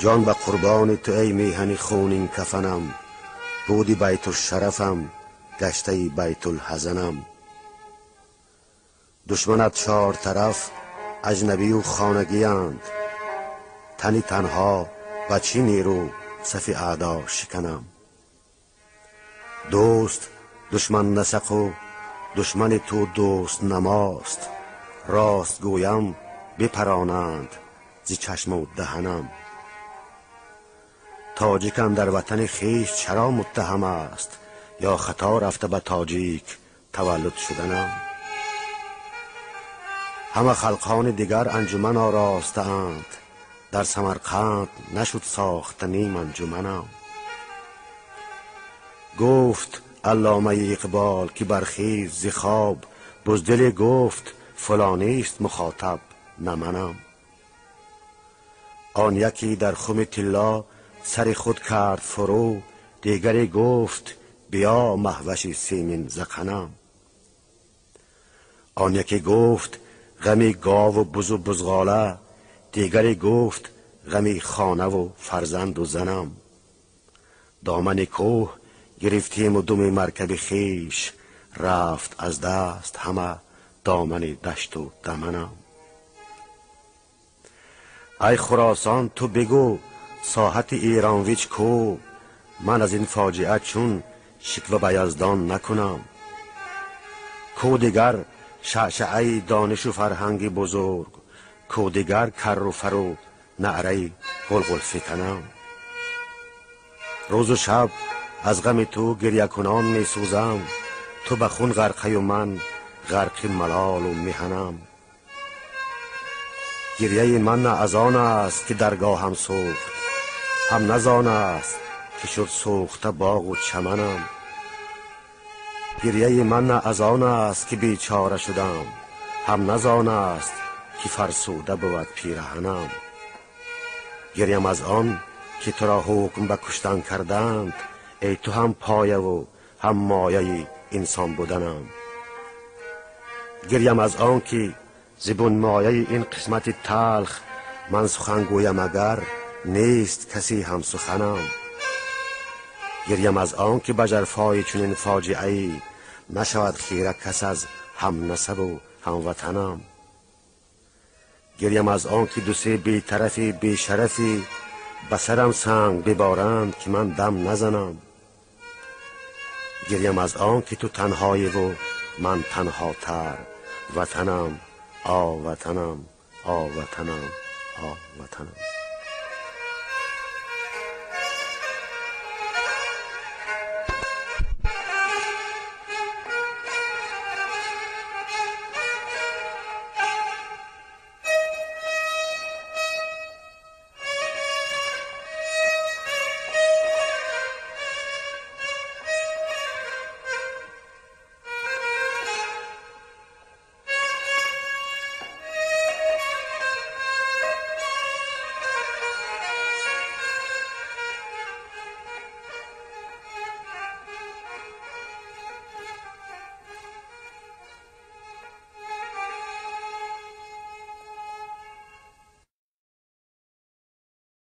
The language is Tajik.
Ҷон ба қурбони ту эй меҳани хунин кафанам, буди байтушшарафам, гаштаи байтулҳазанам. Душманат чор тараф аҷнабию хонагианд, тани танҳо ба чӣ нерӯ сафи аъдо шиканам. Дӯст душман насақу душмани ту дӯст намост, рост гӯям бипаронанд зи чашму даҳанам. Тоҷикам дар ватани хеш чаро муттаҳам аст, ё хато рафта ба тоҷик таваллуд шуданам. Ҳама халқони дигар анҷуман оростаанд, дар Самарқанд нашуд сохта ним анҷуманам. Гуфт алломаи Иқбол ки бархез зи хоб, буздиле гуфт фалонист мухотаб на манам. Он яке дар хуми тилло сари худ кард фурӯ, дигаре гуфт биё маҳваши симин зақанам. Он яке гуфт ғами гову бузу бузғола, дигаре гуфт ғами хонаву фарзанду занам. Домани кӯҳ гирифтему думи маркаби хеш, рафт аз даст ҳама домани дашту даманам. Ай Хуросон ту бигӯ соҳати Эронвич ку, ман аз ин фоҷиа чун шиква ба Яздон накунам. Ку дигар шаъшаъаи донишу фарҳанги бузург, ку дигар карру фару наъраи ғулғулфиканам. Рӯзу шаб аз ғами ту гирякунон месӯзам, ту ба хун ғарқаю ман ғарқи малолу меҳанам. Гиряи ман на аз он аст ки даргоҳам сӯхт, ҳам на зон аст ки шуд сӯхта боғу чаманам. Гиряи ман на аз он аст ки бечора шудам, ҳам на зон аст ки фарсуда бувад пираҳанам. Гирям аз он ки туро ҳукм ба куштан карданд, эй ту ҳам появу ҳам мояи инсон буданам. Гирям аз он ки зибунмояи ин қисмати талх, ман сухан гӯям агар нест касе ҳамсуханам. Гирям аз он ки ба жарфои чунин фоҷиае нашавад хира кас аз ҳамнасабу ҳамватанам. Гирям аз он ки дусе бетарафи бешарафи ба сарам санг биборанд ки ман дам назанам. Гирям аз он ки ту танҳоеву ман танҳотар, ватанам, о ватанам, о ватанам, о ватанам.